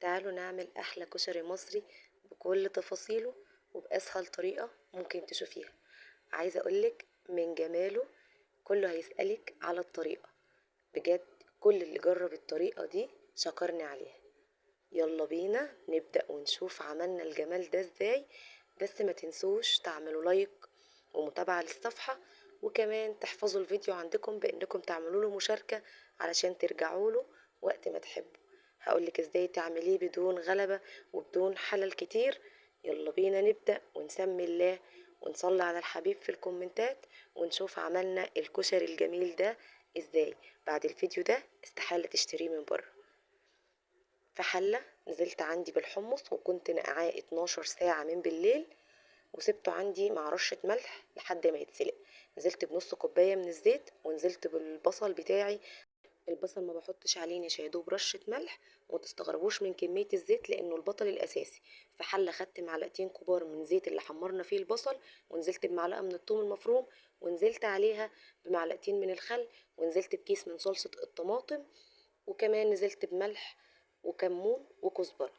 تعالوا نعمل أحلى كشري مصري بكل تفاصيله وبأسهل طريقة ممكن تشوفيها. عايزة أقولك من جماله كله هيسألك على الطريقة، بجد كل اللي جرب الطريقة دي شكرني عليها. يلا بينا نبدأ ونشوف عملنا الجمال ده ازاي. بس ما تنسوش تعملوا لايك ومتابعة للصفحة، وكمان تحفظوا الفيديو عندكم بانكم تعملوا له مشاركة علشان ترجعوا له وقت ما تحبوا. هقولك ازاي تعمليه بدون غلبة وبدون حلل كتير. يلا بينا نبدأ ونسمي الله ونصلي على الحبيب في الكومنتات ونشوف عملنا الكشري الجميل ده ازاي. بعد الفيديو ده استحالة تشتريه من بره. في حلة نزلت عندي بالحمص، وكنت نقعاه 12 ساعة من بالليل، وسبته عندي مع رشة ملح لحد ما يتسلق. نزلت بنص كوباية من الزيت، ونزلت بالبصل بتاعي. البصل ما بحطش عليه نشا، يا دوب رشة ملح، وما تستغربوش من كمية الزيت لأنه البطل الأساسي. في حلة خدت معلقتين كبار من زيت اللي حمرنا فيه البصل، ونزلت بمعلقة من الثوم المفروم، ونزلت عليها بمعلقتين من الخل، ونزلت بكيس من صلصة الطماطم، وكمان نزلت بملح وكمون وكزبرة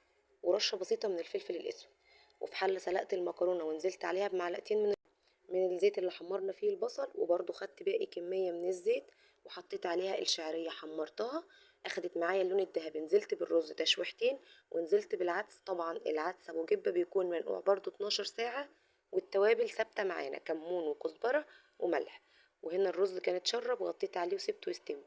ورشة بسيطة من الفلفل الأسود. وفي حلة سلقت المكرونة ونزلت عليها بمعلقتين من الزيت اللي حمرنا فيه البصل، وبرده خدت باقي كمية من الزيت وحطيت عليها الشعرية حمرتها، اخدت معايا اللون الذهبي. نزلت بالرز تشويحتين، ونزلت بالعدس. طبعا العدس ابو جبة بيكون منقوع برده 12 ساعة، والتوابل ثابتة معانا، كمون وكزبرة وملح. وهنا الرز كان اتشرب، غطيت عليه وسبته يستوي.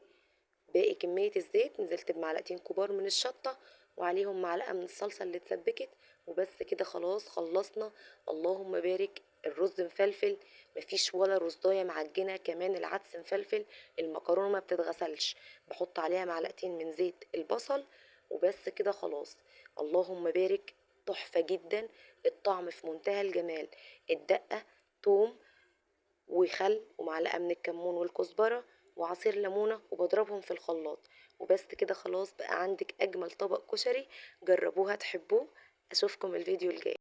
باقي كمية الزيت نزلت بمعلقتين كبار من الشطة، وعليهم معلقة من الصلصة اللي اتسبكت، وبس كده خلاص خلصنا. اللهم بارك. الرز مفلفل، مفيش ولا رزاية معجنة، كمان العدس مفلفل، المكرونة ما بتتغسلش، بحط عليها معلقتين من زيت البصل وبس كده خلاص. اللهم بارك، تحفة جدا، الطعم في منتهى الجمال. الدقة توم وخل ومعلقة من الكمون والكزبرة وعصير ليمونة، وبضربهم في الخلاط وبس كده خلاص. بقى عندك أجمل طبق كشري، جربوها تحبوه. أشوفكم الفيديو الجاي.